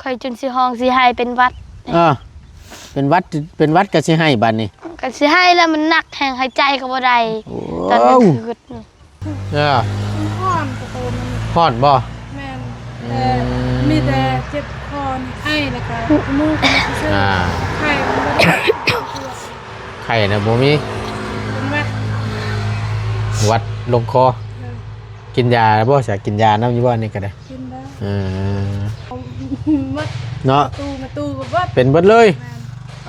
ຂ້ອຍຈົນຊິຮ້ອງຊິໄຫ້ ເປັນຫວັດ. ເອີ ເປັນຫວັດ ເປັນຫວັດກໍຊິໄຫ້ບາດນີ້. ກໍຊິໄຫ້ແລ້ວ ມັນໜັກແຮງ ຫາຍໃຈກໍບໍ່ໄດ້. ໂອ້ ຕອນກາງຄືນນີ້. ເອີ ຮ້ອນກະໂຕມັນ. ຮ້ອນບໍ່? ແມ່ນ. ອືມ ແຕ່ມີແຕ່ເຈັບຄໍນີ້ ໄອ ແລ້ວກະ ອືມ ມູກນີ້ຊື່ໆ. ອ່າ ໄຂ້ມັນບໍ່ໄດ້ ໄຂ້ນະບໍ່ມີ ເປັນຫວັດ ຫວັດລົງຄໍ. ເອີ ກິນຢາບໍ່ຊະ? ກິນຢານຳຢູ່ບໍ່? ອັນນີ້ກໍໄດ້ ກິນແລ້ວ. ເອີ ໝົດ ເນາະ ຕູ້ ຕູ້ກໍເບິດ ເປັນເບິດເລີຍ. ແມ່ນ.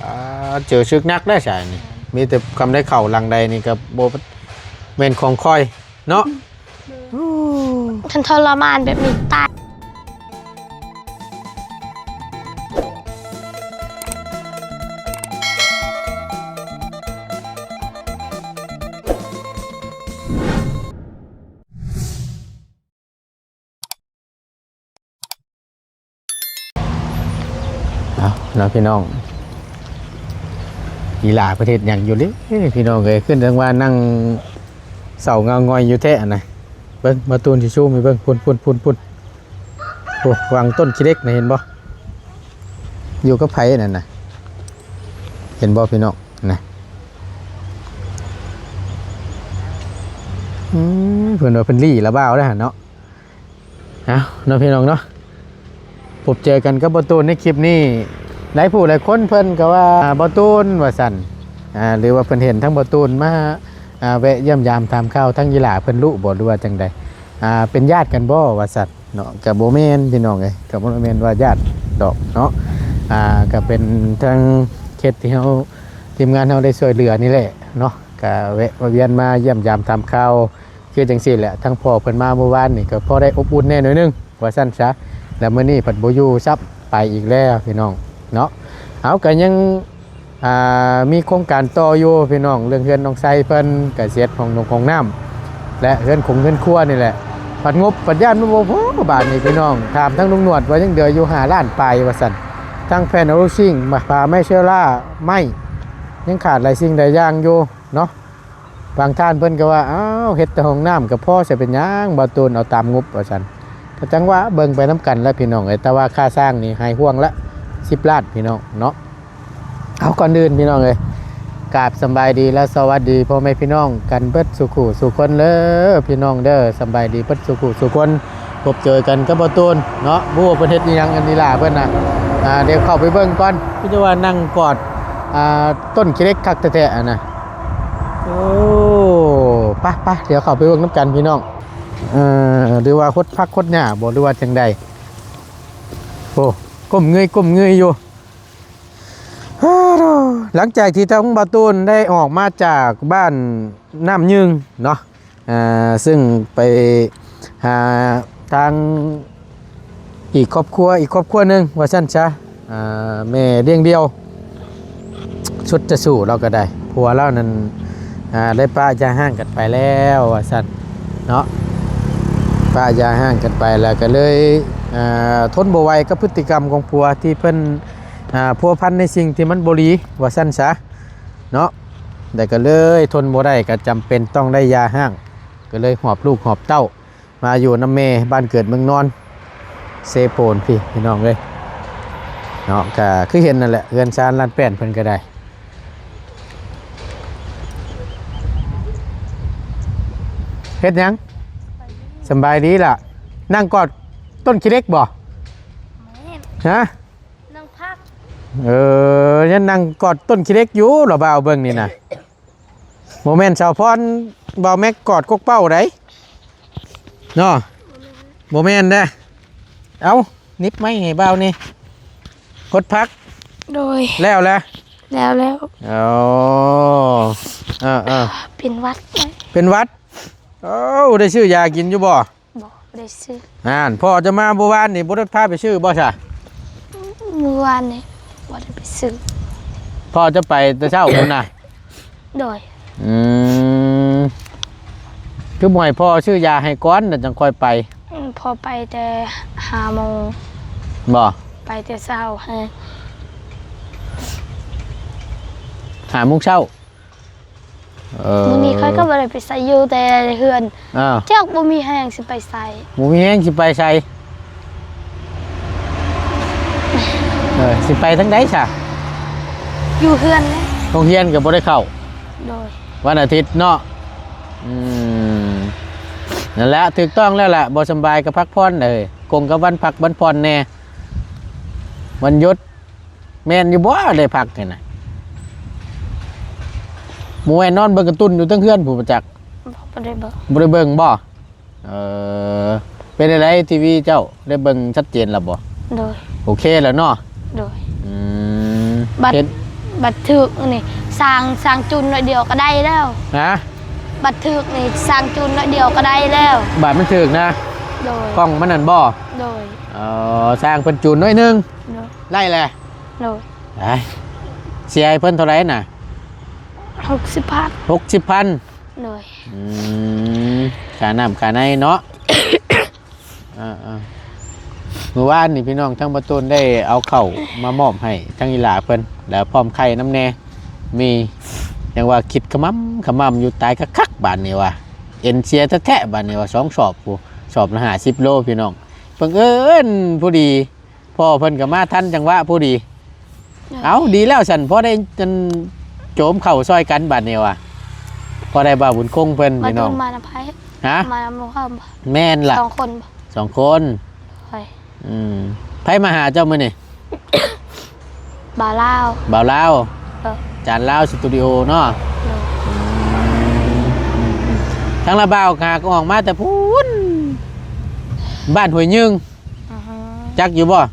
ອ່າ ເຈີເສິກໜັກໄດ໋ຊະນີ້. ແມ່ນ. ມີແຕ່ຄຳໄດ້ເຂົ້າຫຼັງໃດນີ້ກໍບໍ່ແມ່ນຂອງຂ້ອຍເນາະ. ໂດຍ. ໂອ້ ຄັນທໍລະມານແບບນີ້ຕາຍ. ເອົາເນາະພີ່ນ້ອງ ອີຫຼ້າເພິ່ນເຮັດຫຍັງຢູ່ເດພີ່ນ້ອງເອີຍ? ຄືຈັ່ງວ່ານັ່ງເສົ້າເງົາງອຍຢູ່ແທ້ຫັ້ນນະ. ເບິ່ງ ບ່າວຕູນຊິຊູມໃຫ້ເບິ່ງ ພຸ້ນໆໆໆ. ໂອ້ ຫວ່າງຕົ້ນຂີ້ເຫຼັກນະ ເຫັນບໍ່? ຢູ່ກັບໃຜນັ້ນນະ? ເຫັນບໍ່ພີ່ນ້ອງນະ? ອືມ ເພິ່ນວ່າເພິ່ນລີ້ລະບ່າວເດ້ຫັ້ນເນາະ. ເອົາເນາະພີ່ນ້ອງເນາະ ພົບເຈີກັນກັບບ່າວຕູນໃນຄລິບນີ້. ຫຼາຍຜູ້ຫຼາຍຄົນເພິ່ນກໍວ່າ ອ່າ ບ່າວຕູນວ່າຊັ້ນ ອ່າ ຫຼືວ່າເພິ່ນເຫັນທາງບ່າວຕູນມາ ອ່າ ແວະຢ້ຽມຢາມຖາມຂ່າວທາງອີຫຼ້າເພິ່ນລຸບໍ່ ຫຼືວ່າຈັ່ງໃດ? ອ່າ ເປັນຍາດກັນບໍ່ວ່າຊັ້ນເນາະ. ກໍບໍ່ແມ່ນພີ່ນ້ອງເອີຍ ກໍບໍ່ແມ່ນວ່າຍາດດອກເນາະ. ອ່າ ກໍເປັນທາງເຂດທີ່ເຮົາ ທີມງານເຮົາໄດ້ຊ່ວຍເຫຼືອນີ້ແຫຼະເນາະ ກໍແວະມາວຽນມາຢ້ຽມຢາມຖາມຂ່າວ ຄືຈັ່ງຊີ້ແຫຼະ. ທາງພໍ່ເພິ່ນມາມື້ວານນີ້ກໍພໍໄດ້ອົບອຸ່ນແດ່ໜ້ອຍໜຶ່ງວ່າຊັ້ນຊະ ແລ້ວມື້ນີ້ພັດບໍ່ຢູ່ຊ້ຳ ໄປອີກແລ້ວພີ່ນ້ອງເນາະ. ເອົາ ກໍຍັງ ອ່າ ມີໂຄງການຕໍ່ຢູ່ພີ່ນ້ອງ ເລື່ອງເຮືອນນ້ອງໄຊເພິ່ນ ກໍຊິເຮັດຫ້ອງນົງຫ້ອງນ້ຳ ແລະ ເຮືອນຄົງເຮືອນຄົວນີ້ແຫຼະ. ພັດງົບພັດຢ້ານມັນບໍ່ພໍ ບາດນີ້ພີ່ນ້ອງ ຖາມທາງລຸງໜວດວ່າຍັງເຫຼືອຢູ່ຫ້າລ້ານປາຍວ່າຊັ້ນ. ທັງແຜ່ນໂອລູຊິງ ຝາໄມ້ເຊລາ ໄມ້ ຍັງຂາດຫຼາຍສິ່ງຫຼາຍຢ່າງຢູ່ເນາະ. ບາງທ່ານເພິ່ນກໍວ່າ ອ້າວ ເຮັດແຕ່ຫ້ອງນ້ຳກໍພໍ ຊິເປັນຫຍັງ ບ່າວຕູນເອົາຕາມງົບວ່າຊັ້ນ. ກໍຈັ່ງວ່າເບິ່ງໄປນຳກັນແຫຼະພີ່ນ້ອງເອີຍ ແຕ່ວ່າຄ່າສ້າງນີ້ຫາຍຫ່ວງລະສິບລ້ານພີ່ນ້ອງເນາະ. ເອົາ ກ່ອນອື່ນພີ່ນ້ອງເອີຍ ກາບສຳບາຍດີ ແລະ ສະຫວັດດີພໍ່ແມ່ພີ່ນ້ອງກັນເບິດສູ່ຄູ່ສູ່ຄົນເດີພີ່ນ້ອງເດີ. ສຳບາຍດີເບິດສູ່ຄູ່ສູ່ຄົນ ພົບເຈີກັນກັບບ່າວຕູນເນາະ. ບໍ່ຮູ້ວ່າເພິ່ນເຮັດອີ່ຫຍັງ ອັນນີ້ຫຼ້າເພິ່ນນະ. ອ່າ ດຽວເຂົ້າໄປເບິ່ງກ່ອນ ຄືຈະວ່ານັ່ງກອດ ອ່າ ຕົ້ນຂີ້ເຫຼັກຄັກແທ້ໆ ອັນນະ. ໂອ້ ໄປໆ ດຽວເຂົ້າໄປເບິ່ງນຳກັນພີ່ນ້ອງ. ເອີ ຫຼືວ່າຫົດຜັກຫົດຫຍ້າບໍ່ ຫຼືວ່າຈັ່ງໃດ? ໂອ້ ກົ້ມເງີຍ ກົ້ມເງີຍຢູ່. ຫຼັງຈາກທີ່ທາງບ່າວຕູນໄດ້ອອກມາຈາກບ້ານນ້ຳຍືງເນາະ ເຊິ່ງໄປຫາທາງອີກຄອບຄົວ ອີກຄອບຄົວໜຶ່ງວ່າຊັ້ນຊະ ແມ່ລ້ຽງດ່ຽວ ຊຸດຈະສູ້ລາວກໍໄດ້ ຜົວລາວນັ້ນ ອ່າ ໄດ້ປະຢ່າຮ້າງກັນໄປແລ້ວວ່າຊັ້ນເນາະ. ປະຢ່າຮ້າງກັນໄປແລ້ວກໍເລີຍ ອ່າ ທົນບໍ່ໄຫວກັບພຶດຕິກຳຂອງຜົວທີ່ເພິ່ນ ອ່າ ພົວພັນໃນສິ່ງທີ່ມັນບໍ່ດີວ່າຊັ້ນຊະເນາະ. ແລ້ວກໍເລີຍທົນບໍ່ໄດ້ ກໍຈຳເປັນຕ້ອງໄດ້ຢ່າຮ້າງ ກໍເລີຍຫອບລູກຫອບເຕົ້າ ມາຢູ່ນຳແມ່ ບ້ານເກີດເມືອງນອນ ເຊໂປນພີ້ ພີ່ນ້ອງເອີຍເນາະ. ກໍຄືເຫັນນັ້ນແຫຼະ ເຮືອນຊານລານແປ້ນເພິ່ນກໍໄດ້. ເຮັດຫຍັງ? ສຳບາຍດີລະ. ນັ່ງກອດຕົ້ນຂີ້ເຫຼັກບໍ່? ແມ່ນ. ຮະ? ນັ່ງພັກ. ເອີ ຍັງນັ່ງກອດຕົ້ນຂີ້ເຫຼັກຢູ່ລະ ບ່າວເບິ່ງນີ້ນະ. ບໍ່ແມ່ນສາວພອນ ບ່າວແມັກກອດກົກເປົ້າໃດເນາະ. ບໍ່ແມ່ນເດ້. ເອົ້າ ໜິບໄມ້ໃຫ້ບ່າວນີ້ ຫົດຜັກ. ໂດຍ. ແລ້ວລະ? ແລ້ວແລ້ວ. ເອົາ ເອີໆ ເປັນຫວັດ. ເປັນຫວັດ. ເອົ້າ ໄດ້ຊື້ຢາກິນຢູ່ບໍ່? ບໍ່ ບໍ່ໄດ້ຊື້. ຫັ້ນ ພໍ່ຈະມາມື້ວານນີ້ ບໍ່ໄດ້ພາໄປຊື້ບໍ່ຊະ? ມື້ວານນີ້ບໍ່ໄດ້ໄປຊື້. ພໍ່ຈະໄປແຕ່ເຊົ້າພຸ້ນນະ? ໂດຍ. ອືມ ຄືບໍ່ໃຫ້ພໍ່ຊື້ຢາໃຫ້ກ່ອນ ແລ້ວຈັ່ງຄ່ອຍໄປ? ອືມ ພໍ່ໄປແຕ່ຫ້າໂມງ. ບໍ່? ໄປແຕ່ເຊົ້າ ຫ້າໂມງເຊົ້າ. ເອີ ມື້ນີ້ຂ້ອຍກໍບໍ່ໄດ້ໄປໃສ ຢູ່ແຕ່ເຮືອນ. ອ້າວ ຈັກບໍ່ມີແຮງຊິໄປໃສ. ບໍ່ມີແຮງຊິໄປໃສ. ເອີ ຊິໄປທາງໃດຊະ? ຢູ່ເຮືອນແຫຼະ. ໂຮງຮຽນກໍບໍ່ໄດ້ເຂົ້າ? ໂດຍ. ວັນອາທິດເນາະ? ອືມ ນັ້ນແຫຼະ ຖືກຕ້ອງແລ້ວລະ ບໍ່ສຳບາຍກໍພັກຜ່ອນເດີ ກົງກັບວັນພັກວັນຜ່ອນແດ່ ວັນຢຸດ. ແມ່ນຢູ່ບໍ່ ໄດ້ພັກຫັ້ນນະ? ໝູ່ແມ່ນນອນເບິ່ງກາຕູນຢູ່ເທິງເຮືອນພຸ້ນບໍ່ຈັກ? ບໍ່ ບໍ່ໄດ້ເບິ່ງ. ບໍ່ໄດ້ເບິ່ງບໍ່? ເອີ ເປັນຈັ່ງໃດ ທີວີເຈົ້າໄດ້ເບິ່ງຊັດເຈນແລ້ວບໍ່? ໂດຍ. ໂອເຄແລ້ວເນາະ? ໂດຍ. ອືມ ບັດ ເຫັນ ບັດຖືກນີ້ ສ້າງ ສ້າງຈູນໜ້ອຍດຽວກໍໄດ້ແລ້ວ. ຮະ? ບັດຖືກນີ້ ສ້າງຈູນໜ້ອຍດຽວກໍໄດ້ແລ້ວ. ບາດມັນຖືກນະ? ໂດຍ. ກ້ອງມັນນັ້ນບໍ່? ໂດຍ. ເອີ ສ້າງເພິ່ນຈູນໜ້ອຍໜຶ່ງ ໂດຍ ໄດ້ແຫຼະ. ໂດຍ. ໄດ້ ເສຍໃຫ້ເພິ່ນເທົ່າໃດນະ? ຫົກສິບພັນ. ຫົກສິບພັນ. ໂດຍ. ອືມ ຄ່ານ້ຳຄ່າໃນເນາະ. ເອີໆ ມື້ວານນີ້ພີ່ນ້ອງ ທາງບ່າວຕູນໄດ້ເອົາເຂົ້າມາມອບໃຫ້ທາງອີ່ຫຼ້າເພິ່ນ ແລ້ວພ້ອມໄຂ່ນຳແດ່ ມີຫຍັງວ່າຄິດຂະໝຳຂະໝຳຢູ່ ຕາຍຄັກໆ ບາດນີ້ວ່າ ເອັນເສຍແທ້ໆ ບາດນີ້ວ່າ ສອງສອບພຸ້ນ ສອບລະຫ້າສິບໂລພີ່ນ້ອງ. ບັງເອີນພໍດີ ພໍ່ເພິ່ນກໍມາທັນຈັງຫວະພໍດີ. ເອີ ເອົ້າ ດີແລ້ວຊັ້ນ ພໍໄດ້ອັນ ໂຈມເຂົ້າຊ່ອຍກັນບາດນີ້ວ່າ ພໍໄດ້ບ່າວບຸນຄົງເພິ່ນ ມາ ພີ່ນ້ອງ ມານຳໃຜ? ຮະ? ມານຳລຸງຄຳ. ແມ່ນລະ ສອງຄົນບໍ່? ສອງຄົນ. ໂດຍ. ອືມ ໃຜມາຫາເຈົ້າມື້ນີ້? ບ່າວລາວ. ບ່າວລາວ. ເອີ ຈານລາວສະຕູດິໂອເນາະ. ໂດຍ. ອືມ ທາງລະບ່າວຫາກອອກມາແຕ່ພຸ້ນ ບ້ານຫ້ວຍຍຶງ. ອືຮຶ ຈັກຢູ່ບໍ່?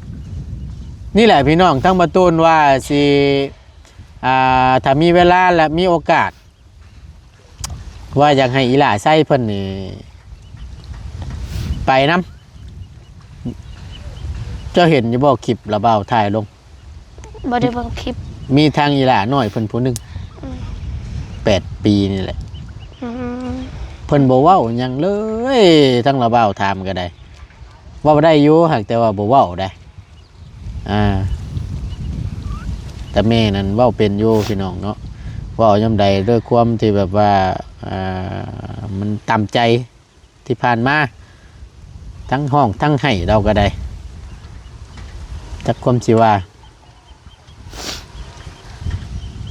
ນີ້ແຫຼະພີ່ນ້ອງ ທາງບ່າວຕູນວ່າຊິ ອ່າ ຖ້າມີເວລາ ແລະ ມີໂອກາດ ວ່າຢາກໃຫ້ອີ່ຫຼ້າໄຊເພິ່ນນີ້ໄປນຳ. ເຈົ້າເຫັນຢູ່ບໍ່ ຄລິບລະບ່າວຖ່າຍລົງ? ບໍ່ໄດ້ເບິ່ງຄລິບ. ມີທາງອີ່ຫຼ້ານ້ອຍເພິ່ນຜູ້ໜຶ່ງ ອືມ ແປດປີນີ້ແຫຼະ. ອືມ ເພິ່ນບໍ່ເວົ້າຫຍັງເລີຍ ທາງລະບ່າວຖາມກໍໄດ້ ເວົ້າໄດ້ຢູ່ ຫາກແຕ່ວ່າບໍ່ເວົ້າໄດ໋. ອ່າ ແຕ່ແມ່ນັ້ນເວົ້າເປັນຢູ່ພີ່ນ້ອງເນາະ ເວົ້າຍາມໃດ ດ້ວຍຄວາມທີ່ແບບວ່າ ອ່າ ມັນຕາມໃຈ ທີ່ຜ່ານມາ ທັງຮ້ອງທັງໄຫ້ ລາວກໍໄດ້ ຈັກຄວາມຊິວ່າ.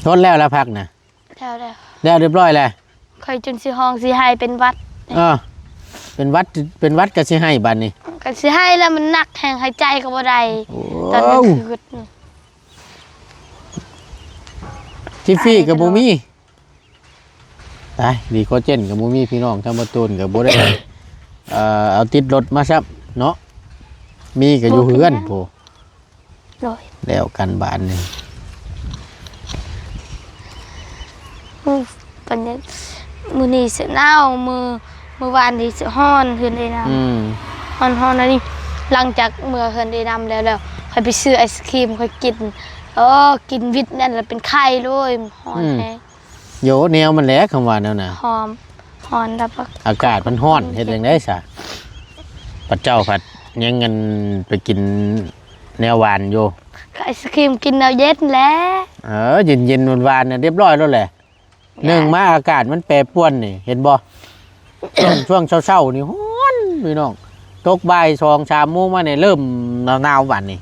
ໂດນແລ້ວລະ ພັກນະ? ແລ້ວ ແລ້ວ ແລ້ວຮຽບຮ້ອຍແລ້ວ. ຂ້ອຍຈົນຊິຮ້ອງຊິໄຫ້ເປັນຫວັດ. ເອີ ເປັນຫວັດ ເປັນຫວັດກໍຊິໄຫ້ບາດນີ້. ກໍຊິໄຫ້ແລ້ວ ມັນໜັກແຮງ ຫາຍໃຈກໍບໍ່ໄດ້. ໂອ້ ຕອນກາງຄືນນີ້ ທິຟຟີກໍບໍ່ມີ. ຕາຍ ດີໂຄເຈນກໍບໍ່ມີພີ່ນ້ອງ ທາງບ່າວຕູນກໍບໍ່ໄດ້ ເອີ ເອົາຕິດລົດມາຊ້ຳເນາະ ມີກໍຢູ່ເຮືອນພຸ້ນ. ໂດຍ. ແລ້ວກັນບາດນີ້. ອືມ ບັນຍາ ມື້ນີ້ຊິໜາວ ມື້ ມື້ວານນີ້ຊິຮ້ອນ ເຮືອນເອື້ອຍນຳ. ອືມ ຮ້ອນໆ ອັນນີ້ ຫຼັງຈາກເມືອເຮືອນເອື້ອຍນຳແລ້ວ ແລ້ວຂ້ອຍໄປຊື້ໄອສະຄຣີມຂ້ອຍກິນ. ໂອ້ ກິນວິດນັ້ນລະເປັນໄຂ້ເລີຍ ຮ້ອນ ອືມ ແຮງ. ໂຢ ແນວມັນແຫຼະ ຄຳວ່າແນວນະ ຫອມ ຮ້ອນລະ ອາກາດມັນຮ້ອນ ເຮັດຈັ່ງໃດຊະ? ບັດເຈົ້າພັດຍັງອັນໄປກິນແນວຫວານຢູ່. ກໍໄອສະຄຣີມ ກິນແນວເຢັນແຫຼະ. ເອີ ເຢັນໆ ຫວານໆ ນະ ຮຽບຮ້ອຍໂລດແຫຼະ. ໜຶ່ງມາອາກາດມັນແປປວນນີ້ ເຫັນບໍ່? ຊ່ວງ ຊ່ວງເຊົ້າໆ ນີ້ຮ້ອນພີ່ນ້ອງ ຕົກບ່າຍສອງສາມໂມງມານີ້ ເລີ່ມໜາວໆ ບາດນີ້.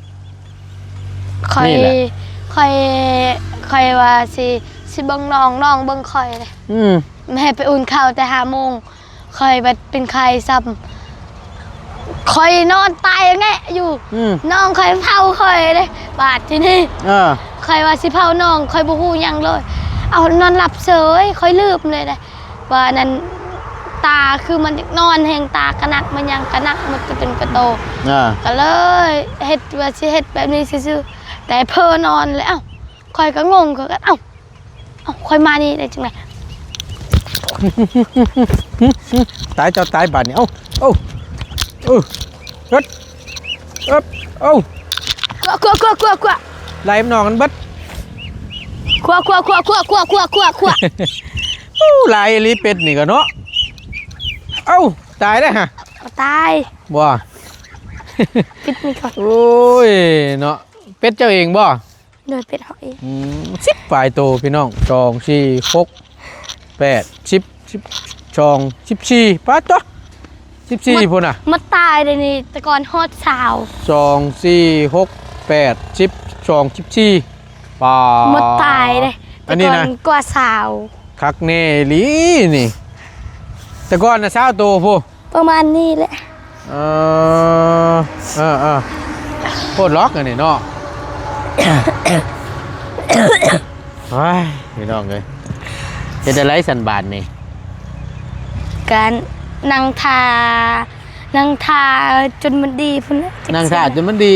ຂ້ອຍ ຂ້ອຍ ຂ້ອຍວ່າຊິ ຊິເບິ່ງນ້ອງ ນ້ອງເບິ່ງຂ້ອຍເດ້. ອືມ ແມ່ໄປອຸ່ນເຂົ້າແຕ່ຫ້າໂມງ ຂ້ອຍບັດເປັນໄຂ້ຊ້ຳ ຂ້ອຍນອນຕາຍແງະຢູ່. ອືມ ນ້ອງຂ້ອຍເຝົ້າຂ້ອຍເດ້. ບາດທີນີ້ ເອີ ຂ້ອຍວ່າຊິເຝົ້ານ້ອງ ຂ້ອຍບໍ່ຮູ້ຫຍັງເລີຍ ເອົານອນຫຼັບເສີຍ ຂ້ອຍລືມເລີຍເດ້. ວ່ານັ້ນ ຕາຄືມັນຢາກນອນແຮງ ຕາກະໜັກ ມັນຫຍັງກະໜັກໝົດ ກະຕົນກະໂຕ. ອ່າ ກະເລີຍເຮັດວ່າຊິເຮັດແບບນີ້ຊື່ໆ ແຕ່ເຜີນອນແລ້ວ. ເອົ້າ ຂ້ອຍກະງົງຄືກັນ ເອົ້າ ເອົ້າ ຂ້ອຍມານີ້ໄດ້ຈັ່ງໃດ? ຕາຍ ເຈົ້າຕາຍບາດນີ້. ເອົ້າ ເອົ້າ ເອີ ເອີບ ເອີບ ເອົ້າ ຄວາ ຄວາ ຄວາ ຄວາ ຄວາ ຄວາ ຄວາ ຄວາ ຄວາ ຄວາ ຄວາ ຄວາ ຄວາ ຄວາ ຄວາ ຄວາ ຄວາ ຄວາ ໂອ້ ຫຼາຍອີ່ຫຼີເປັດນີ້ກໍເນາະ. ເອົ້າ ຕາຍແລ້ວຫະ. ຕາຍ ບໍ່ ປິດນີ້ກ່ອນ. ໂອ້ຍເນາະ ເປັດເຈົ້າເອງບໍ່? ໂດຍ ເປັດເຮົາເອງ. ອືມ ສິບປາຍໂຕພີ່ນ້ອງ ສອງ ສີ່ ຫົກ ແປດ ສິບ ສິບສອງ ສິບສີ່ ປາດໂທ້ ສິບສີ່ພຸ້ນນະ. ມາ ມາຕາຍເດນີ້ ແຕ່ກ່ອນຮອດຊາວ. ສອງ ສີ່ ຫົກ ແປ ແປດ ສິບ ສິບສອງ ສິບສີ່ ປາ ໝົດຕາຍເດ້. ອັນນີ້ນະ ແຕ່ກ່ອນກວ່າຊາວ ຄັກແນ່ອີ່ຫຼີນີ້. ແຕ່ກ່ອນນະຊາວໂຕພຸ້ນ ປະມານນີ້ແຫຼະ. ເອີ ເອີ ເອີ ໂພດລັອກອັນນີ້ເນາະ. ໂອ້ຍ ພີ່ນ້ອງເອີຍ ເຮັດຈັ່ງໃດຊັ້ນບາດນີ້? ກະນັ່ງຖ້າ ນັ່ງຖ້າຈົນມັນດີພຸ້ນແຫຼະ. ນັ່ງຖ້າຈົນມັນດີ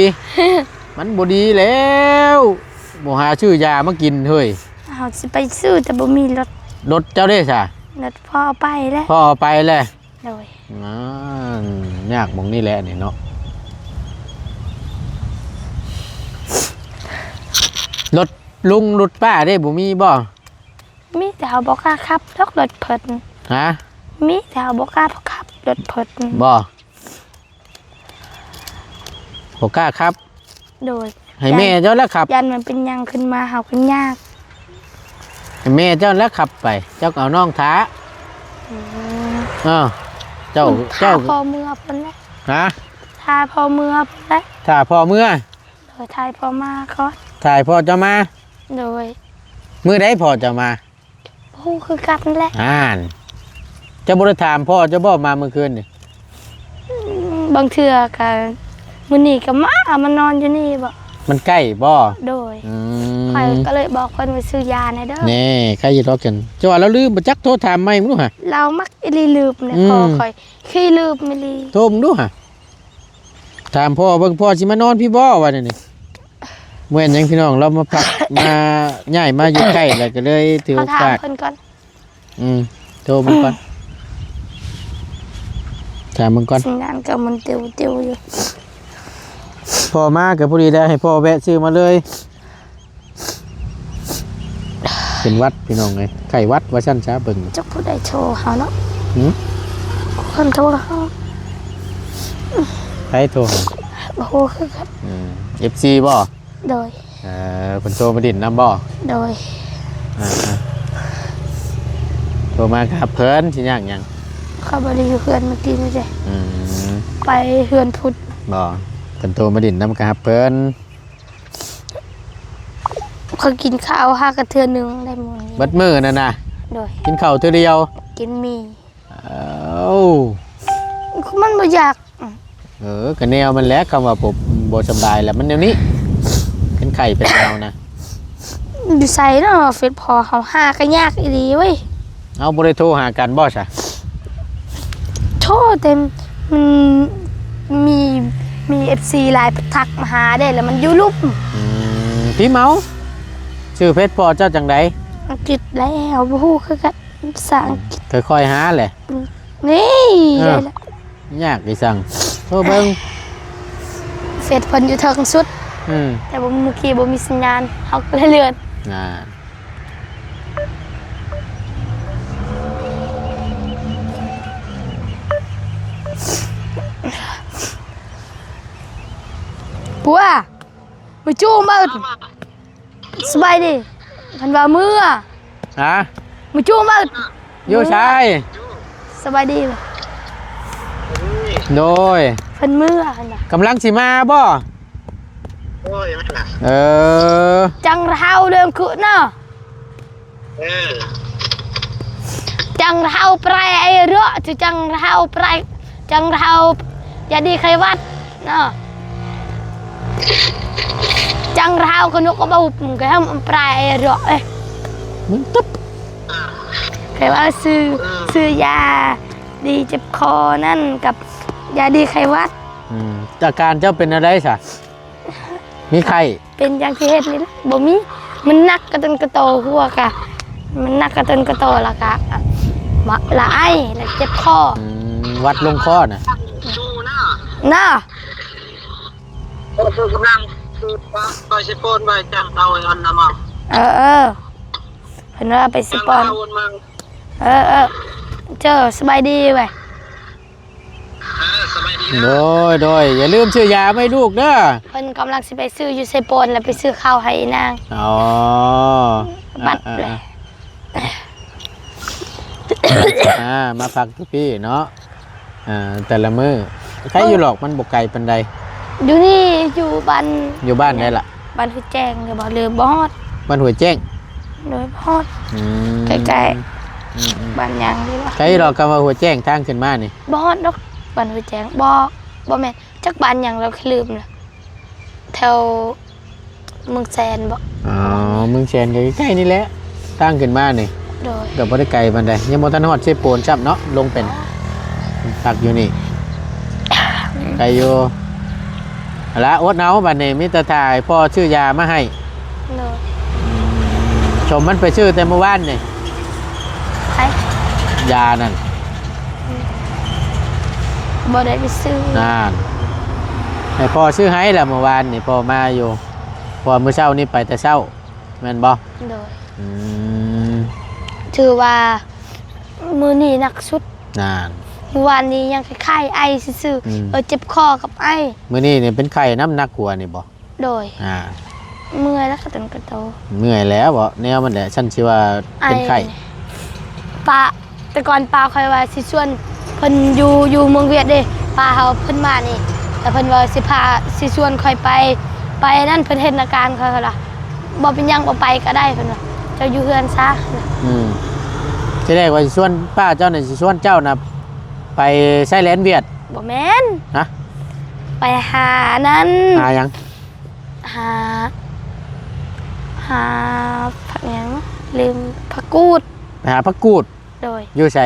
ມັນບໍ່ດີແລ້ວ ບໍ່ຫາຊື້ຢາມາກິນເຮີ້ຍ. ເຮົາຊິໄປຊື້ ແຕ່ບໍ່ມີລົດ. ລົດເຈົ້າເດ້ຊະ? ລົດພໍ່ເອົາໄປແຫຼະ. ພໍ່ເອົາໄປແຫຼະ. ໂດຍ ນັ້ນ ຍາກໝ່ອງນີ້ແຫຼະນີ້ເນາະ. ລົດລຸງລົດປ້າເດ້ ບໍ່ມີບໍ່? ມີ ແຕ່ເຮົາບໍ່ກ້າຂັບດອກລົດເພິ່ນ. ຮະ? ມີ ແຕ່ເຮົາບໍ່ກ້າຂັບລົດເພິ່ນ. ບໍ່? ບໍ່ກ້າຂັບ. ໂດຍ ໃຫ້ແມ່ເຈົ້າລະຂັບ. ຢ້ານມັນເປັນຫຍັງຂຶ້ນມາ ເຮົາກໍຍາກ. ໃຫ້ແມ່ເຈົ້າລະຂັບໄປ ເຈົ້າກໍເອົານ້ອງຖ້າ. ອືມ ເອີ ເຈົ້າ ຖ້າ ເຈົ້າ ພໍ່ເມືອພຸ້ນແຫຼະ. ຮະ? ຖ້າພໍ່ເມືອພຸ້ນແຫຼະ. ຖ້າພໍ່ເມືອ? ໂດຍ ຖ້າໃຫ້ພໍ່ມາກ່ອນ. ຖ້າໃຫ້ພໍ່ເຈົ້າມາ? ໂດຍ ມື້ໃດພໍ່ເຈົ້າມາ? ບໍ່ຮູ້ຄືກັນແຫຼະ. ອ່ານ ເຈົ້າບໍ່ໄດ້ຖາມພໍ່ເຈົ້າບໍ່ມາມື້ຄືນນີ້? ອືມ ບາງເທື່ອກະມື້ນີ້ກະມາ ມານອນຢູ່ນີ້ບໍ? ມັນໃກ້ບໍ? ໂດຍ ອືມ ຂ້ອຍກໍເລີຍບອກເພິ່ນວ່າຊື້ຢາແດ່ເດີ. ແນ່ ໃຄ່ຢູ່ດອກກັນ ເຈົ້າວ່າລາວລືມບໍ່ຈັກ ໂທຖາມໃໝ່ເບິ່ງດູຫາ. ລາວມັກອີ່ຫຼີລືມແຫຼະ ອືມ ພໍ່ຂ້ອຍຂີ້ລືມອີ່ຫຼີ. ໂທເບິ່ງດູຫາ. ຖາມພໍ່ເບິ່ງ ພໍ່ຊິມານອນພີ້ບໍ່ ວ່າແນວນີ້. ບໍ່ແມ່ນຫຍັງພີ່ນ້ອງ ລາວມາພັກ ມາ ຍ້າຍມາຢູ່ໃກ້ ແລ້ວກໍເລີຍຖືໂອກາດ. ເຮົາຖາມເພິ່ນກ່ອນ. ອືມ ໂທເບິ່ງກ່ອນ ຖາມເບິ່ງກ່ອນ. ສັນຍານກໍມັນຕິວໆຢູ່. ພໍ່ມາກໍພໍດີແລ້ວ ໃຫ້ພໍ່ແວະຊື້ມາເລີຍ. ເປັນຫວັດພີ່ນ້ອງເອີຍ ໄຂ້ຫວັດວ່າຊັ້ນຊະ ເບິ່ງ. ຈັກຜູ້ໃດໂທເຮົາເນາະ. ຫື? ຄົນໂທເຮົາ. ໃຜໂທເຮົາ? ບໍ່ຮູ້ຄືກັນ. ເອີ ເອັຟຊີບໍ? ໂດຍ. ເອີ ເພິ່ນໂທມາດິນນຳບໍ? ໂດຍ. ອ່າ ໂທມາກໍຮັບເພິ່ນ ຊິຍາກຫຍັງ? ເຂົາບໍ່ໄດ້ຢູ່ເຮືອນມື້ກີ້ນີ້ເດ້. ອືມ ໄປເຮືອນພຸ້ນ. ບໍ່ ເພິ່ນໂທມາດິນນຳກໍຮັບເພິ່ນ. ຂ້ອຍກິນເຂົ້າຫາກະເທື່ອໜຶ່ງໄດ້ມື້ນີ້ ເບິດມື້ນັ້ນນະ. ໂດຍ ກິນເຂົ້າເທື່ອດຽວ ກິນໝີ່. ເອົ້າ ມັນບໍ່ຢາກ. ເອີ ກະແນວມັນແຫຼະ ຄຳວ່າບໍ່ ບໍ່ສະບາຍລະມັນແນວນີ້ ເປັນໄຂ້ເປັນເອົານະ. ຢູ່ໃສເນາະ ເຟສພໍ່ເຮົາຫາກະຍາກອີ່ຫຼີເວີຍ. ເຮົາບໍ່ໄດ້ໂທຫາກັນບໍ່ຊະ? ໂທ ແຕ່ມັນມີ ມີເອັຟຊີຫຼາຍທັກມາຫາເດ້ ແລ້ວມັນຢູ່ລຸ່ມ. ອືມ ພິມເອົາ. ຊື່ເຟສພໍ່ເຈົ້າຈັ່ງໃດ? ອັງກິດແຫຼະ ເຮົາບໍ່ຮູ້ຄືກັນ ພາສາອັງກິດ. ອືມ ຄ່ອຍໆຫາແຫຼະ. ນີ້ ເອີ ຍາກອີ່ສັງ ໂທເບິ່ງ. ເຟສເພິ່ນຢູ່ເທິງສຸດ. ອືມ ແຕ່ວ່າມື້ກີ້ບໍ່ມີສັນຍານ ເຮົາກໍເລີຍເລື່ອນ. ອ່າ ປົວ ມາຈູ້ມາ. ສະບາຍດີ ເພິ່ນວ່າເມືອ. ຮະ? ມາຈູ້ມາ. ຢູ່ໃສ? ສະບາຍດີ. ໂດຍ ເພິ່ນເມືອຫັ້ນນະ. ກຳລັງຊິມາບໍ່? ໂອ້ຍ ເອີ ຈັ່ງເຮົາເລື່ອງຄືເນາະ. ເອີ ຈັ່ງເຮົາປາຍໄອເຣາະ ຈັ່ງເຮົາປາຍ ຈັ່ງເຮົາຢາດີໄຂ້ຫວັດເນາະ. ຈັ່ງເຮົາກະນົກກະບົບກະຫ້າມປາຍໄອເຣາະເອີຍ. ມຶງຕຶບ ໄຂ້ຫວັດ ຊື້ ຊື້ຢາດີເຈັບຄໍນັ້ນກັບຢາດີໄຂ້ຫວັດ. ອືມ ອາການເຈົ້າເປັນແນວໃດຊະ? ມີໄຂ້ ເປັນຢ່າງທີ່ເຫັນນີ້ແຫຼະ ບໍ່ມີ. ມັນໜັກກະຕົນກະໂຕ ຫົວກະ ມັນໜັກກະຕົນກະໂຕ ລະກະ ລະໄອ ລະເຈັບຄໍ. ອືມ ຫວັດລົງຄໍນະ ນະ. ເອີ ຄືກຳລັງ ຄື ຂ້ອຍຊິປ້ອນໄວ້ ຈັ່ງເອົາອັນນະມາ. ເອີ ເອີ ເພິ່ນວ່າໄປຊິປ້ອນ. ເອີ ເອີ ເຈີ ສະບາຍດີເວີຍ. ໂດຍ ໂດຍ ຢ່າລືມຊື້ຢາມາໃຫ້ລູກເດີ. ເພິ່ນກຳລັງຊິໄປຊື້ຢູ່ເຊໂປນ ແລ້ວໄປຊື້ເຂົ້າໃຫ້ອີນາງ. ອໍ ບັດ ເອີ ເອີ ເອີ ອ່າ ມາພັກຢູ່ພີ້ເນາະ. ອ່າ ແຕ່ລະມື້ ໄຄຢູ່ດອກ ມັນບໍ່ໄກປານໃດ. ຢູ່ນີ້ ຢູ່ບ້ານ ຢູ່ບ້ານໃດລະ? ບ້ານຫ້ວຍແຈ້ງ ຫຼືບໍ່ ຫຼືບໍ່ຮອດ? ບ້ານຫ້ວຍແຈ້ງ ໂດຍ ບໍ່ຮອດ. ອືມ ໃກ້ໆ ອືມໆ ບ້ານຫຍັງນີ້ວະ? ໄກດອກ ຄຳວ່າຫ້ວຍແຈ້ງ ທາງຂຶ້ນມານີ້ ບໍ່ຮອດດອກ. ບ້ານຫ້ວຍແຈ້ງ ບໍ່ ບໍ່ແມ່ນ ຈັກບ້ານຫຍັງແລ້ວ ລືມລະ ແຖວ ເມືອງແສນບໍ? ອໍ ເມືອງແສນກໍໃກ້ໆນີ້ແຫຼະ ທາງຂຶ້ນມານີ້. ໂດຍ ກໍບໍ່ໄດ້ໄກປານໃດ ຍັງບໍ່ທັນຮອດເຊໂປນຊ້ຳເນາະ ລົງໄປນີ້ ພັກຢູ່ນີ້ ໄກຢູ່. ເອົາລະ ອົດເອົາ ບັດນີ້ມີແຕ່ຖ້າໃຫ້ພໍ່ຊື້ຢາມາໃຫ້. ໂດຍ ສົມມັນໄປຊື້ແຕ່ມື້ວານນີ້ ໃຜ? ຢານັ້ນ ອືມ ບໍ່ໄດ້ໄປຊື້ ນັ້ນ ໃຫ້ພໍ່ຊື້ໃຫ້ລະ ມື້ວານນີ້ພໍ່ມາຢູ່ ເພາະວ່າມື້ເຊົ້ານີ້ໄປແຕ່ເຊົ້າ ແມ່ນບໍ່? ໂດຍ ອືມ ຖືວ່າມື້ນີ້ໜັກສຸດ ນັ້ນ ມື້ວານນີ້ຍັງໄຂ້ໆ ໄອຊື່ໆ ອືມ ເອີ ເຈັບຄໍກັບໄອ. ມື້ນີ້ນີ້ເປັນໄຂ້ນຳ ໜັກກວ່ານີ້ບໍ່? ໂດຍ ອ່າ ເມື່ອຍແລ້ວ ກະຕົນກະໂຕ ເມື່ອຍແລ້ວເບາະ ແນວມັນແຫຼະ ຊັ້ນຊິວ່າເປັນໄຂ້. ປ້າ ແຕ່ກ່ອນປ້າຂ້ອຍວ່າຊິຊວນເພິ່ນຢູ່ ຢູ່ເມືອງຫວຽດເດ້ ປ້າເຮົາເພິ່ນມານີ້ ແລ້ວເພິ່ນວ່າຊິພາ ຊິຊວນຂ້ອຍໄປ ໄປນັ້ນ ເພິ່ນເຫັນອາການຂ້ອຍ ເພິ່ນວ່າ ບໍ່ເປັນຫຍັງ ບໍ່ໄປກໍໄດ້ ເພິ່ນວ່າ ເຈົ້າຢູ່ເຮືອນຊະ. ອືມ ທີແລກວ່າຊິຊວນ ປ້າເຈົ້ານີ້ຊິຊວນເຈົ້ານະ ໄປຊາຍແດນຫວຽດ. ບໍ່ແມ່ນ ຮະ ໄປຫານັ້ນ ຫາຫຍັງ? ຫາ ຫາຜັກຫຍັງ ລືມ ຜັກກູດ ໄປຫາຜັກກູດ. ໂດຍ ຢູ່ໃສ?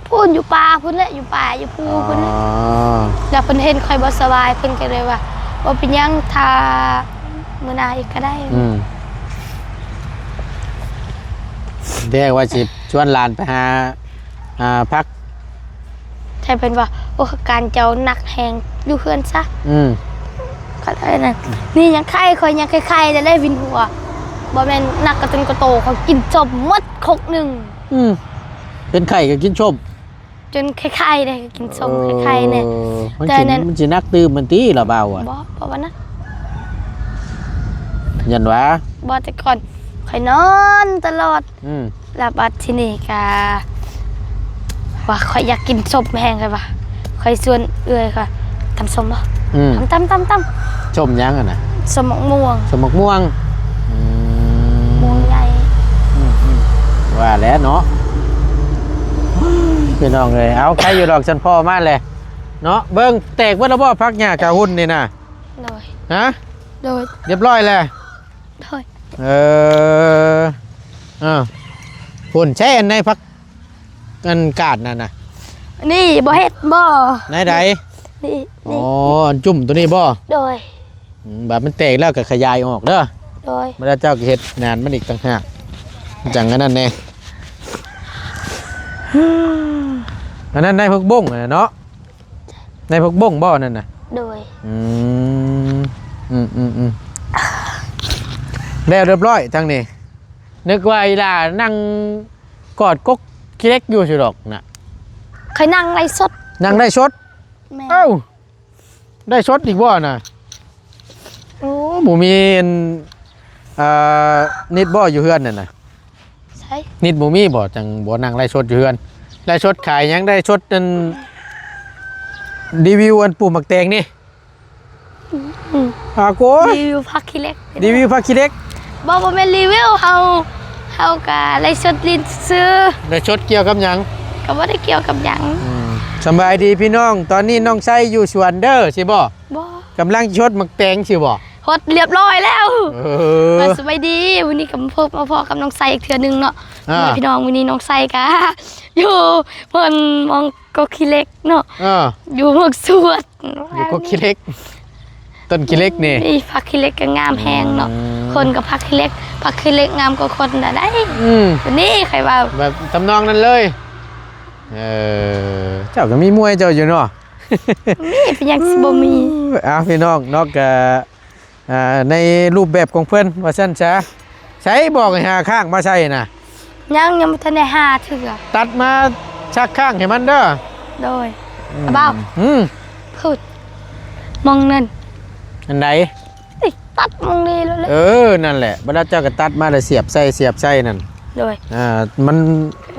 ພຸ້ນ ຢູ່ປ່າພຸ້ນແຫຼະ ຢູ່ປ່າຢູ່ພູພຸ້ນແຫຼະ. ອໍ ແລ້ວເພິ່ນເຫັນຂ້ອຍບໍ່ສະບາຍ ເພິ່ນກໍເລີຍວ່າ ບໍ່ເປັນຫຍັງ ຖ້າມື້ໜ້າອີກກໍໄດ້. ອືມ ແຕ່ວ່າຊິຊວນຫຼານໄປຫາ ອ່າ ພັກ ແຕ່ເພິ່ນວ່າ ໂອ້ ອາການເຈົ້າໜັກແຮງ ຢູ່ເຮືອນຊະ. ອືມ ກໍໄດ້ນັ້ນ ນີ້ຍັງໄຂ້ ຂ້ອຍຍັງໄຂ້ໆ ແລ້ວເລີຍວິນຫົວ ບໍ່ແມ່ນໜັກກະຕົນກະໂຕ ຂ້ອຍກິນສົ້ມໝົດຄົກໜຶ່ງ. ອືມ ເປັນໄຂ້ກໍກິນສົ້ມ ຈົນໄຂ້ໆ ເດ້ ກິນສົ້ມ ເອີ ໄຂ້ໆ ແດ່ ມັນ ແຕ່ ຊິ ນັ້ນ ມັນຊິໜັກຕື່ມມັນຕິລະບ່າວອະ? ບໍ່ ບໍ່ວ່າໜັກ ຢ້ານວ່າ ບໍ່ ແຕ່ກ່ອນຂ້ອຍນອນຕະຫຼອດ. ອືມ ແລ້ວບັດທີນີ້ກະວ່າຂ້ອຍຢາກກິນສົ້ມແຮງ ຂ້ອຍວ່າ ຂ້ອຍຊວນເອື້ອຍຂ້ອຍ ຕຳສົ້ມບໍ່? ອືມ ຕຳ ຕຳ ຕຳ ຕຳ ສົ້ມຫຍັງຫັ້ນນະ? ສົ້ມໝາກມ່ວງ ສົ້ມໝາກມ່ວງ. ອືມ ມ່ວງໃຫຍ່. ອືມໆ ວ່າແຫຼະເນາະ ພີ່ນ້ອງເອີຍ. ເອົາ ໄຄຢູ່ດອກ ຊັ້ນພໍ່ມາແຫຼະເນາະ. ເບິ່ງ ແຕກເບິດແລ້ວບໍ່ ຜັກຫຍ້າກະຫຸ່ນນີ້ນະ? ໂດຍ ຮະ? ໂດຍ ຮຽບຮ້ອຍແລ້ວ. ໂດຍ ເອີ ເອີ ພຸ້ນ ໃຊ້ອັນໃດ ຜັກ ອັນກາດນັ້ນນະ? ນີ້ບໍ່ເຮັດບໍ່? ໃນໃດ? ນີ້ ອໍ ນີ້ ອັນຈຸ້ມໂຕນີ້ບໍ່? ໂດຍ ອືມ ບາດມັນແຕກແລ້ວກໍຂະຫຍາຍອອກເດີ. ໂດຍ ບາດເຈົ້າກໍເຮັດງານມັນອີກຕ່າງຫາກ ຈັ່ງອັນນັ້ນແດ່. ອັນນັ້ນໃນຜັກບົ້ງຫັ້ນນະເນາະ? ໃນຜັກບົ້ງບໍ່ນັ້ນນະ? ໂດຍ ອືມ ອືມໆໆ ແລ້ວຮຽບຮ້ອຍທາງນີ້. ນຶກວ່າອີຫຼ້ານັ່ງກອດກົກຂີ້ເຫຼັກຢູ່ຊິດອກນະ. ຂ້ອຍນັ່ງໄລຟ໌ສົດ ນັ່ງໄລຟ໌ສົດ. ແມ່ນ ເອົ້າ ໄລຟ໌ສົດອີກບໍ່ນະ? ໂອ້ ບໍ່ມີອັນ ອ່າ ເນັດບໍ່ຢູ່ເຮືອນນັ້ນນະ? ໃສ ນິດບໍ່ມີບໍ່? ຈັ່ງບໍ່ນັ່ງໄລຟ໌ສົດຢູ່ເຮືອນ ໄລຟ໌ສົດຂາຍຫຍັງ? ໄລຟ໌ສົດອັນ ຣີວິວອັນປູກໝາກແຕງນີ້. ອືມ ອາໂກ ຣີວິວຜັກຂີ້ເຫຼັກ ຣີວິວຜັກຂີ້ເຫຼັກ. ບໍ່ ບໍ່ແມ່ນຣີວິວ ເຮົາ ເຮົາກະໄລຟ໌ສົດຫຼິ້ນຊື່. ໄລຟ໌ສົດກ່ຽວກັບຫຍັງ? ກໍບໍ່ໄດ້ກ່ຽວກັບຫຍັງ. ອືມ ສະບາຍດີພີ່ນ້ອງ ຕອນນີ້ນ້ອງໄຊຢູ່ສວນເດີ ຊິບໍ່? ບໍ່ ກຳລັງຊິຫົດໝາກແຕງຊິບໍ່? ຫົດຮຽບຮ້ອຍແລ້ວ. ເອີ ສະບາຍດີ ມື້ນີ້ກໍມາພົບມາພໍ້ກັບນ້ອງໄຊອີກເທື່ອໜຶ່ງເນາະ. ອ່າ ນີ້ພີ່ນ້ອງ ມື້ນີ້ນ້ອງໄຊກະຢູ່ບ່ອນໝ່ອງກົກຂີ້ເຫຼັກເນາະ. ເອີ ຢູ່ໝ່ອງສວນ ຢູ່ກົກຂີ້ເຫຼັກ ຕົ້ນຂີ້ເຫຼັກນີ້ ນີ້ຜັກຂີ້ເຫຼັກກໍງາມແຮງເນາະ. ອືມ ຄົນກັບຜັກຂີ້ເຫຼັກ ຜັກຂີ້ເຫຼັກງາມກວ່າຄົນນະໄດ໋. ອືມ ນີ້ໃຄວ່າ ແບບທຳນອງນັ້ນເລີຍ. ເອີ ເຈົ້າກໍມີມວຍເຈົ້າຢູ່ເນາະ. ມີ ເປັນຫຍັງຊິບໍ່ມີ? ເອົາ ພີ່ນ້ອງເນາະ ກະ ອ່າ ໃນຮູບແບບຂອງເພິ່ນວ່າຊັ້ນຊະ. ໃສບອກໃຫ້ຫາຄ້າງມາໃສ່ນະ? ຍັງ ຍັງບໍ່ທັນໄດ້ຫາເທື່ອ. ຕັດມາສັກຄ້າງໃຫ້ມັນເດີ. ໂດຍ ອືມ ບ່າວ ອືມ ພຸດ ມອງນັ້ນ ອັນໃດ? ຕິ ຕັດມອງນີ້ແລ້ວແຫຼະ. ເອີ ນັ້ນແຫຼະ ບັດເຈົ້າກໍຕັດມາແລ້ວສຽບໃສ່ ສຽບໃສ່ນັ້ນ. ໂດຍ ອ່າ ມັນ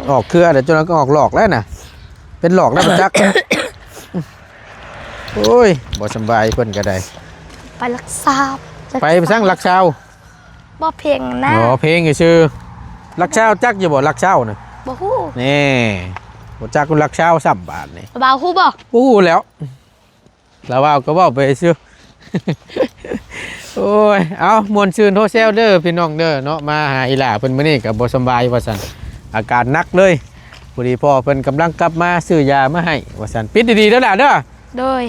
ອອກເຄືອແລ້ວ ຈົນກໍອອກຫຼອກແລ້ວນະ. ເປັນຫຼອກແລ້ວບໍ່ຈັກ. ໂອ້ຍ ບໍ່ສຳບາຍເພິ່ນກໍໄດ້ ໄປຫຼັກຊາວ ໄປຊັ້ນຫຼັກຊາວ ບໍ່ເພັງນະ ອໍ ເພັງຊື່ ຫຼັກຊາວຈັກຢູ່ບໍ່ ຫຼັກຊາວນະ ບໍ່ຮູ້ ແນ່ ບໍ່ຈັກຫຼັກຊາວຊ້ຳບາດນີ້ ບ່າວຮູ້ບໍ່ ບໍ່ຮູ້ແລ້ວ ລາວເວົ້າກໍເວົ້າໄປຊື່ ໂອ້ຍ ເອົາ ມ່ວນຊື່ນໂຮແຊວເດີພີ່ນ້ອງເດີເນາະ ມາຫາອີຫຼ້າເພິ່ນມື້ນີ້ກໍບໍ່ສຳບາຍວ່າຊັ້ນ ອາການໜັກເລີຍ ພໍດີພໍ່ເພິ່ນກຳລັງກັບມາຊື້ຢາມາໃຫ້ວ່າຊັ້ນ ປິດດີໆເດີຫຼ້າເດີ ໂດຍ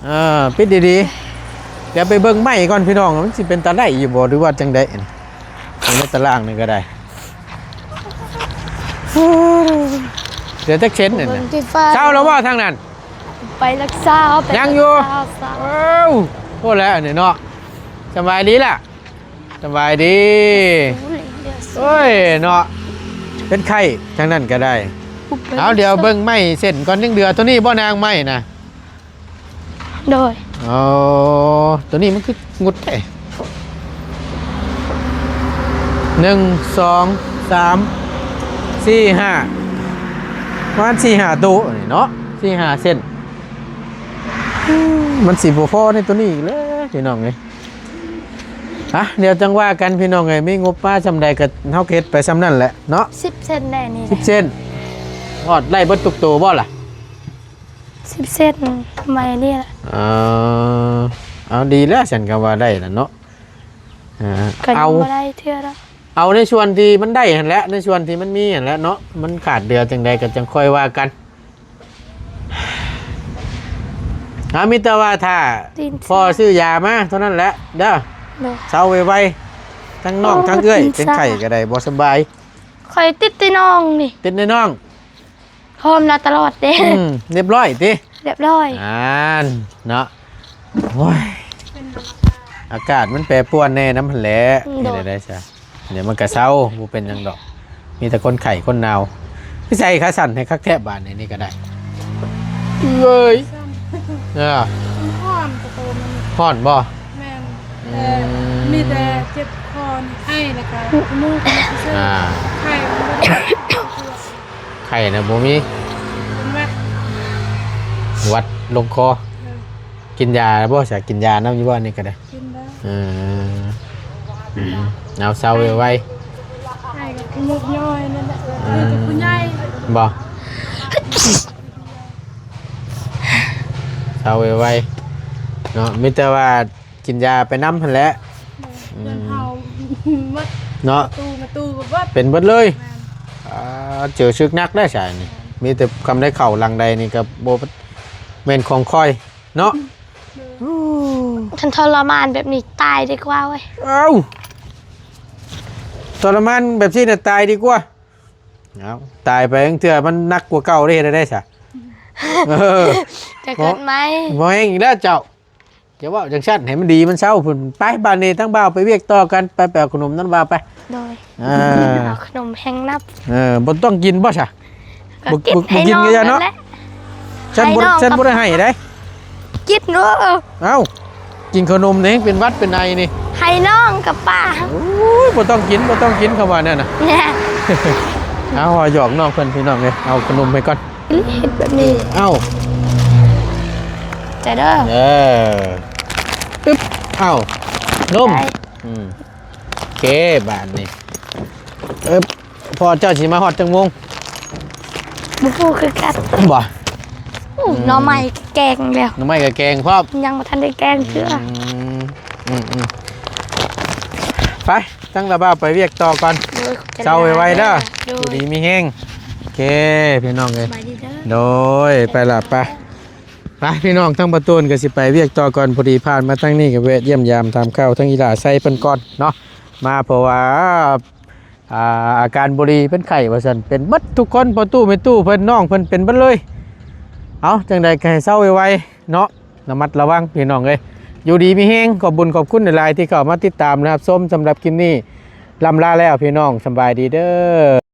ເອີ ປິດດີໆ ດຽວໄປເບິ່ງໄມ້ກ່ອນພີ່ນ້ອງ ມັນຊິເປັນຕາໄດ້ຢູ່ບໍ່ ຫຼືວ່າຈັ່ງໃດ ຢູ່ໃນຕາລາງນີ້ກໍໄດ້ ເຫຼືອຈັກເຊັນນັ້ນນະ ເບິ່ງທີ່ຟ້າ ເຊົ້າແລ້ວບໍ່ທາງນັ້ນ ໄປລັກຊາວ ໄປ ຍັງຢູ່ ລັກຊາວ ເອີ ໂອ້ແຫຼະອັນນີ້ເນາະ ສະບາຍດີລະ ສະບາຍດີ ໂອ້ຍ ເນາະ ເປັນໄຂ້ທາງນັ້ນກໍໄດ້ ເອົາ ດຽວເບິ່ງໄມ້ເສັ້ນກ່ອນ ຍັງເຫຼືອຕົວນີ້ບໍ່ນາງໄມ້ນະ ໂດຍ ອໍ ຕົວນີ້ມັນຄືງຸດແທ້ ໜຶ່ງ ສອງ ສາມ ສີ່ ຫ້າ ປະມານສີ່ຫ້າໂຕນີ້ເນາະ ສີ່ຫ້າເສັ້ນ ອືມ ມັນຊິບໍ່ພໍໃນຕົວນີ້ອີກແລ້ວພີ່ນ້ອງເອີຍ ອ່ະ ດຽວຈັ່ງວ່າກັນພີ່ນ້ອງເອີຍ ມີງົບມາສ່ຳໃດກໍເຮົາກໍເຮັດໄປສ່ຳນັ້ນແຫຼະເນາະ ສິບເຊັນແດ່ນີ້ ສິບເຊັນ ຮອດໄດ້ເບິດທຸກໂຕບໍ່ລະ ສິບເຊັນ ໄມ້ນີ້ລະ ເອີ ເອົາ ດີແລ້ວຊັ້ນກໍວ່າໄດ້ລະເນາະ ເອີ ກໍຍັງ ເອົາ ບໍ່ໄດ້ເທື່ອລະ ເອົາໃນສ່ວນທີ່ມັນໄດ້ຫັ້ນແຫຼະ ໃນສ່ວນທີ່ມັນມີຫັ້ນແຫຼະເນາະ ມັນຂາດເຫຼືອຈັ່ງໃດກໍຈັ່ງຄ່ອຍວ່າກັນ ອ່າ ມີແຕ່ວ່າຖ້າ ຕີນຊາ ພໍ່ຊື້ຢາມາເທົ່ານັ້ນແຫຼະເດີ ໂດຍ ເຊົາໄວໆ ທັງນ້ອງ ໂອ້ ຕີນຊາ ທັງເອື້ອຍເປັນໄຂ້ກໍໄດ້ ບໍ່ສະບາຍ ຂ້ອຍຕິດແຕ່ນ້ອງນີ້ ຕິດແຕ່ນ້ອງ ຫອມລາວຕະຫຼອດເດ້ ອືມ ຮຽບຮ້ອຍຕິ ຮຽບຮ້ອຍ ອ່າ ເນາະ ໂອ້ຍ ອາກາດມັນແປປວນແດ່ນຳຫັ້ນແຫຼະ ອືມ ເຮັດແນວໃດຊະ ດຽວມັນກໍເຊົາ ບໍ່ເປັນຫຍັງດອກ ມີແຕ່ຄົນໄຂ້ຄົນໜາວ ຄືໃສ່ຂາສັ້ນໃຫ້ຄັກແທ້ບາດນີ້ ນີ້ກໍໄດ້ ເອີຍ ເອີ ມັນຮ້ອນ ກະໂຕມັນ ຮ້ອນບໍ່ ແມ່ນ ອືມ ແຕ່ມີແຕ່ເຈັບຄໍ ໄອ ແລ້ວກໍ ອືມ ມູກ ອ່າ ໄຂ້ມັນບໍ່ໄດ້ ໄຂ້ນະບໍ່ມີ ເປັນຫວັດ ຫວັດລົງຄໍ ເອີ ກິນຢາແລ້ວບໍ່ຊະ ກິນຢານຳຢູ່ບໍ່ ນີ້ກໍໄດ້ ກິນແລ້ວ ເອີ ເອົາເຊົາໄວໆ ໄອກໍຂີ້ມູກຍ້ອຍນັ້ນແຫຼະ ອືມ ຄືແຕ່ຜູ້ໃຫຍ່ ບໍ່ ເຊົາໄວໆ ເນາະ ມີແຕ່ວ່າ ກິນຢາໄປນຳຫັ້ນແຫຼະ ເອີ ອືມ ເພື່ອນເຮົາໝົດ ເນາະ ປະຕູ ປະຕູກໍເບິດ ເປັນເບິດເລີຍ ແມ່ນ ອ່າ ເຈີສຶກໜັກໄດ໋ສາຍນີ້ ມີແຕ່ຄຳໄດ້ເຂົ້າຫຼັງໃດນີ້ກໍບໍ່ແມ່ນຂອງຂ້ອຍເນາະ ເອີ ໂອ້ ຄັນທໍລະມານແບບນີ້ຕາຍດີກວ່າເວີຍ ເອົ້າ ທໍລະມານແບບຊີ້ນະຕາຍດີກວ່າ ເອົ້າ ຕາຍໄປຈັ່ງເທື່ອມັນໜັກກວ່າເກົ່າເດ້ ເຮັດໄດ້ຊະ ເອີ ຈະເກີດໃໝ່ ບໍ່ແຮງອີກແລ້ວເຈົ້າ ຢ່າເວົ້າຈັ່ງຊັ້ນ ໃຫ້ມັນດີມັນເຊົາພຸ້ນ ໄປ ບາດນີ້ທາງບ່າວໄປວຽກຕໍ່ກັນ ໄປ ໄປເອົາຂະໜົມນຳບ່າວໄປ ໂດຍ ເອີ ເອົາຂະໜົມແຮງນັບ ເອີ ບໍ່ຕ້ອງກິນບໍ່ຊະ ກໍກິນ ບໍ່ ບໍ່ກິນກໍຢ່າເນາະ ໃຫ້ນ້ອງນັ້ນແຫຼະ ຊັ້ນບໍ່ ຊັ້ນບໍ່ໄດ້ໃຫ້ເດ້ ກິນໂລດ ເອົ້າ ກິນຂະໜົມນີ້ເປັນຫວັດເປັນໄອນີ້ ໃຫ້ນ້ອງກັບປ້າ ໂອ້ຍ ບໍ່ຕ້ອງກິນ ບໍ່ຕ້ອງກິນ ຄຳວ່ານັ້ນນະ ເອົາ ຫຍອກນ້ອງເພິ່ນ ພີ່ນ້ອງເອີຍ ເອົາຂະໜົມໃຫ້ກ່ອນ ເຮັດແບບນີ້ ເອົ້າ ໃຈເດີ ເອີ ອຶບ ເອົ້າ ນົມ ໄດ້ ອືມ ໂອເຄ ບາດນີ້ ອຶບ ພໍ່ເຈົ້າຊິມາຮອດຈັກໂມງ? ບໍ່ຮູ້ຄືກັນ ບໍ່ ໂອ້ ອືມ ໜໍ່ໄມ້ແກງແລ້ວ ໜໍ່ໄມ້ກໍແກງພ້ອມ ຍັງບໍ່ທັນໄດ້ແກງເທື່ອ ອືມ ອືມໆ ໄປ ທາງລະບ່າວໄປວຽກຕໍ່ກ່ອນ ໂດຍ ເຊົາໄວໆເດີ ໂດຍ ຢູ່ດີມີແຮງ ໂອເຄ ພີ່ນ້ອງເອີຍ ສະບາຍດີເດີ ໂດຍ ໄປລະ ໄປ ໄປ ພີ່ນ້ອງ ທາງປະຕູນກໍຊິໄປວຽກຕໍ່ກ່ອນ ພໍດີຜ່ານມາທາງນີ້ກໍແວະຢ້ຽມຢາມຖາມຂ່າວທາງອີຫຼ້າໄຊເພິ່ນກ່ອນເນາະ ມາ ເພາະວ່າ ອ່າ ອາການບໍ່ດີ ເປັນໄຂ້ວ່າຊັ້ນ ເປັນເບິດທຸກຄົນ ພໍ່ຕູ້ແມ່ຕູ້ເພິ່ນ ນ້ອງເພິ່ນ ເປັນເບິດເລີຍ ເອົາ ຈັ່ງໃດກໍໃຫ້ເຊົາໄວໆເນາະ ລະມັດລະວັງ ພີ່ນ້ອງເອີຍ ຢູ່ດີມີແຮງ ຂອບບຸນຂອບຄຸນຫຼາຍໆ ທີ່ເຂົ້າມາຕິດຕາມ ແລະ ຮັບຊົມ ສຳລັບຄລິບນີ້ ລ່ຳລາແລ້ວ ພີ່ນ້ອງ ສຳບາຍດີເດີ.